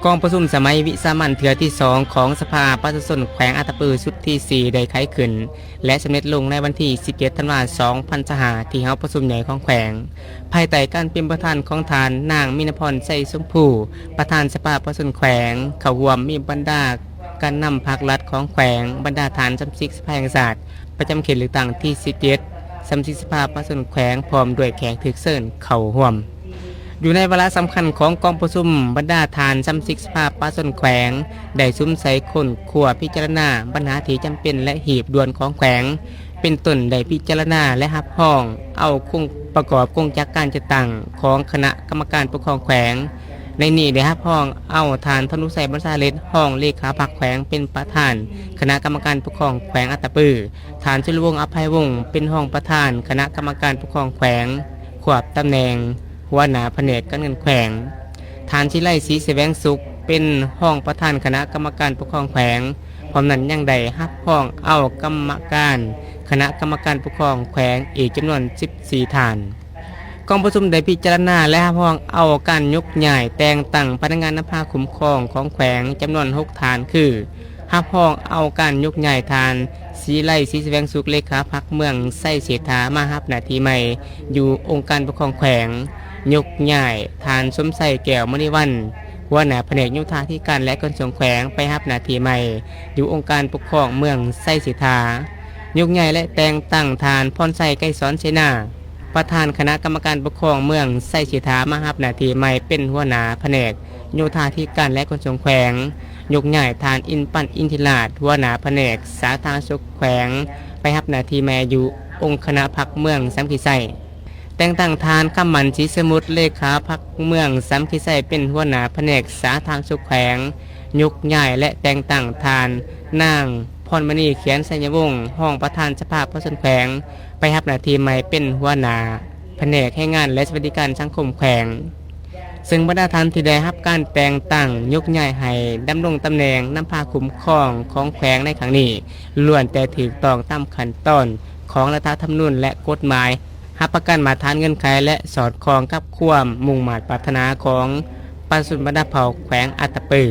ກອງປະຊຸມສະໄໝວິສາມັນເທື່ອທີສອງຂອງສະພາປະຊາຊົນແຂວງອັດຕະປືຊຸດທີສີ່ໄດ້ໄຂຂຶ້ນ ແລະ ສຳເລັດລົງໃນວັນທີສິບເຈັດ ທັນວາ ສອງພັນຊາວຫ້າ ທີ່ຫໍປະຊຸມໃຫຍ່ຂອງແຂວງ ພາຍໃຕ້ການເປັນປະທານຂອງທ່ານນາງ ມິນນະພອນ ໄຊຊົມພູ ປະທານສະພາປະຊາຊົນແຂວງ, ເຂົ້າຮ່ວມມີບັນດາການນຳພັກລັດຂອງແຂວງ, ບັນດາທ່ານສະມາຊິກສະພາແຫ່ງຊາດ ປະຈຳເຂດເລືອກຕັ້ງທີສິບເຈັດ, ສະມາຊິກສະພາປະຊາຊົນແຂວງ ພ້ອມດ້ວຍແຂກຖືກເຊີນເຂົ້າຮ່ວມ. ຢູ່ໃນວາລະສຳຄັນຂອງກອງປະຊຸມ, ບັນດາທ່ານສະມາຊິກສະພາປະຊາຊົນແຂວງ ໄດ້ສຸມໃສ່ຄົ້ນຄວ້າພິຈາລະນາບັນຫາທີ່ຈຳເປັນ ແລະ ຮີບດ່ວນຂອງແຂວງ, ເປັນຕົ້ນໄດ້ພິຈາລະນາ ແລະ ຮັບຮອງເອົາໂຄງປະກອບໂຄງຈັກການຈັດຕັ້ງຂອງຄະນະກຳມະການປົກຄອງແຂວງ. ໃນນີ້ໄດ້ຮັບຮອງເອົາທ່ານ ທະນຸໄຊ ບັນຊາລິດ ຮອງເລຂາພັກແຂວງ ເປັນປະທານຄະນະກຳມະການປົກຄອງແຂວງອັດຕະປື, ທ່ານ ສຸລະວົງ ອະໄພວົງ ເປັນຮອງປະທານຄະນະກຳມະການປົກຄອງແຂວງ ຄວບຕຳແໜ່ງຫົວໜ້າພະແນກການເງິນແຂວງ, ທ່ານ ສີໄລ ສີສະແຫວງສຸກ ເປັນຮອງປະທານຄະນະກຳມະການປົກຄອງແຂວງ. ພ້ອມນັ້ນຍັງໄດ້ຮັບຮອງເອົາກຳມະການຄະນະກຳມະການປົກຄອງແຂວງອີກຈຳນວນສິບສີ່ທ່ານ. ກອງປະຊຸມໄດ້ພິຈາລະນາ ແລະ ຮັບຮອງເອົາການຍົກຍ້າຍແຕ່ງຕັ້ງພະນັກງານນຳພາຄຸ້ມຄອງຂອງແຂວງຈຳນວນຫົກທ່ານ ຄື ຮັບຮອງເອົາການຍົກຍ້າຍທ່ານ ສີໄລ ສີສະແຫວງສຸກ ເລຂາພັກເມືອງໄຊເສດຖາ ມາຮັບໜ້າທີ່ໃໝ່ຢູ່ອົງການປົກຄອງແຂວງ, ຍົກຍ້າຍທ່ານ ສົມໄຊ ແກ້ວມະນີວັນ ຫົວໜ້າພະແນກໂຍທາທິການ ແລະ ຂົນສົ່ງແຂວງ ໄປຮັບໜ້າທີ່ໃໝ່ຢູ່ອົງການປົກຄອງເມືອງໄຊເສດຖາ, ຍົກຍ້າຍ ແລະ ແຕ່ງຕັ້ງທ່ານ ພອນໄຊ ໄກສອນເສນາ ປະທານຄະນະກຳມະການປົກຄອງເມືອງໄຊເສດຖາ ມາຮັບໜ້າທີ່ໃໝ່ເປັນຫົວໜ້າພະແນກໂຍທາທິການ ແລະ ຂົນສົ່ງແຂວງ, ຍົກຍ້າຍທ່ານ ອິນປັນ ອິນທິລາດ ຫົວໜ້າພະແນກສາທາລະນະສຸກແຂວງ ໄປຮັບໜ້າທີ່ໃໝ່ຢູ່ອົງຄະນະພັກເມືອງສາມັກຄີໄຊ, ແຕ່ງຕັ້ງທ່ານ ຄຳໝັ້ນ ສີສະໝຸດ ເລຂາພັກເມືອງສາມັກຄີໄຊ ເປັນຫົວໜ້າພະແນກສາທາລະນະສຸກແຂວງ, ຍົກຍ້າຍ ແລະ ແຕ່ງຕັ້ງທ່ານ ນາງ ພອນມະນີ ຂຽນໄຊຍະວົງ ຮອງປະທານສະພາປະຊາຊົນແຂວງ ໄປຮັບໜ້າທີ່ໃໝ່ເປັນຫົວໜ້າພະແນກແຮງງານ ແລະ ສະຫວັດດີການສັງຄົມແຂວງ. ເຊິ່ງບັນດາທ່ານທີ່ໄດ້ຮັບການແຕ່ງຕັ້ງຍົກຍ້າຍໃຫ້ດຳລົງຕຳແໜ່ງນຳພາຄຸ້ມຄອງຂອງແຂວງໃນຄັ້ງນີ້ ລ້ວນແຕ່ຖືກຕ້ອງຕາມຂັ້ນຕອນຂອງລັດຖະທຳມະນູນ ແລະ ກົດໝາຍ, ຮັບປະກັນມາດຕະຖານເງື່ອນໄຂ ແລະ ສອດຄ່ອງກັບຄວາມມຸ່ງມາດປາດຖະໜາຂອງປະຊາຊົນບັນດາເຜົ່າແຂວງອັດຕະປື.